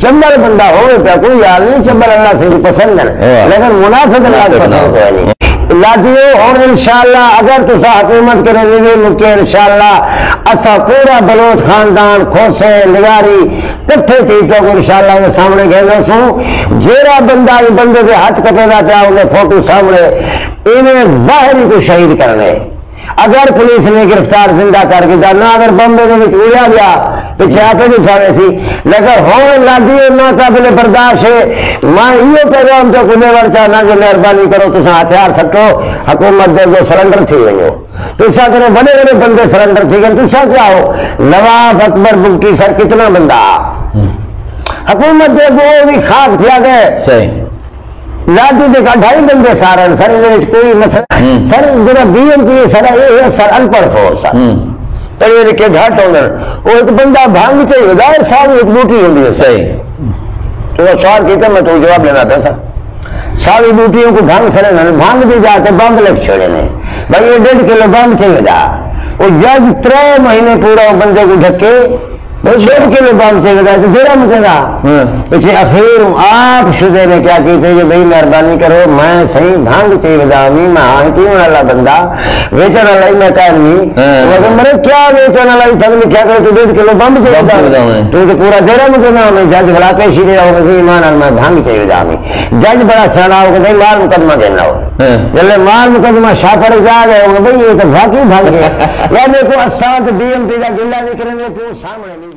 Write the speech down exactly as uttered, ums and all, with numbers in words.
چمبل بندہ ہووے پیا، کوئی حال نہیں، چمبل اللہ سائیں کوں پسند ہے، ہاں۔ لیکن منافق اللہ کوں پسند کوئی نہیں۔ لادیو، ہن انشاءاللہ اگر تساں حکومت کرے ویوے مکے، انشاءاللہ اساں پورا بلوچ خاندان، کھوسے، لغاری، کٹھے تھی تہاکوں انشاءاللہ اوندے سامنے گھن ݙیسوں۔ جیڑھا بندہ ایں بندے دے ہتھ کپیندا پیا، اوندے فوٹو سامنے، ایویں ظاہری کوں شہید کرݨے۔ اگر پولیس نے گرفتار زندہ کر گھدا، نہ اگر بمبے دے وچ اڑیا ڳیا، پچھے آپے ݙٹھا ویسی۔ لیکن ہݨ لادیو ناقابل برداشت ہے۔ میں ایہو پیغام تہاکوں ݙیوݨ چاہنداں جو مہربانی کرو، تساں ہتھیار سٹو، حکومت دے اڳوں سرنڈر تھی ونڄو۔ تساں کنے وݙے وݙے بندے سرنڈر تھی ڳئے، تساں کیا ہو؟ نواب اکبر بگٹی سر کتنا بندہ آ؟ حکومت دے اڳوں او وی خاک تھیا ڳئے۔ صحیح۔ لادی دے اڈھائی بندے سارن سر، ایندے وچ کوئی مسئلہ ہوں۔ سر، جیڑھا بی ایم پی ہے سارا، اے ہے سر، ان پڑھ فورس سر۔ ہوں۔ پڑھے لکھے گھٹ ہوندن۔ او ہک بندہ بھنگ چاہی ودا ہے، ساری ہک بوٹی ہوندی ہے سر۔ صحیح۔ تو سوال کیتا، میں تو جواب ݙیندا پیا سر۔ ساری بوٹیوں کو بھنگ سڑے نے، بھنگ دی جا تے بمب لکھ چھڑے نے۔ بھائی، اے ݙیڈھ کلو بمب چاہی ودا۔ او جج ترے مہینے پورا او بندے کو ڈھکے، بھائی، ݙیڈھ کلو بمب چاہی ودا، تے جیڑھا مکیندا۔ ہاں۔ پچھے اخیر آپ شدے نے کیا کیتے جو بھائی، مہربانی کرو، میں سائیں بھنگ چاہی ودا ہاں، میں ہاں پیوݨ والا بندہ، ویچݨ والا ہی میں کائنی۔ ہاں۔ وہ کہ مرے کیا ویچݨ والا ہی، تھک لکھیا کرے تو ݙیڈھ کلو بمب چاہی ودا۔ بمب چاہی ودا ہاں۔ تو تے پورا دیرہ مکیندا ہاں، جج بھلا پیشی دے آؤ کہ ایمان نال میں بھنگ چاہی ودا ہاں۔ جج بڑا سیاݨا ہو کہ بھائی، مال مقدمہ گھن آؤ۔ ہاں۔ جلے مال مقدمہ شاہ پر جا گئے ہو کہ بھائی، یہ تو واقعی بھنگ ہے۔ یار، میرے کو اساں تے بی ایم پی دا گلہ نہیں کریں، تو سامنے نہیں۔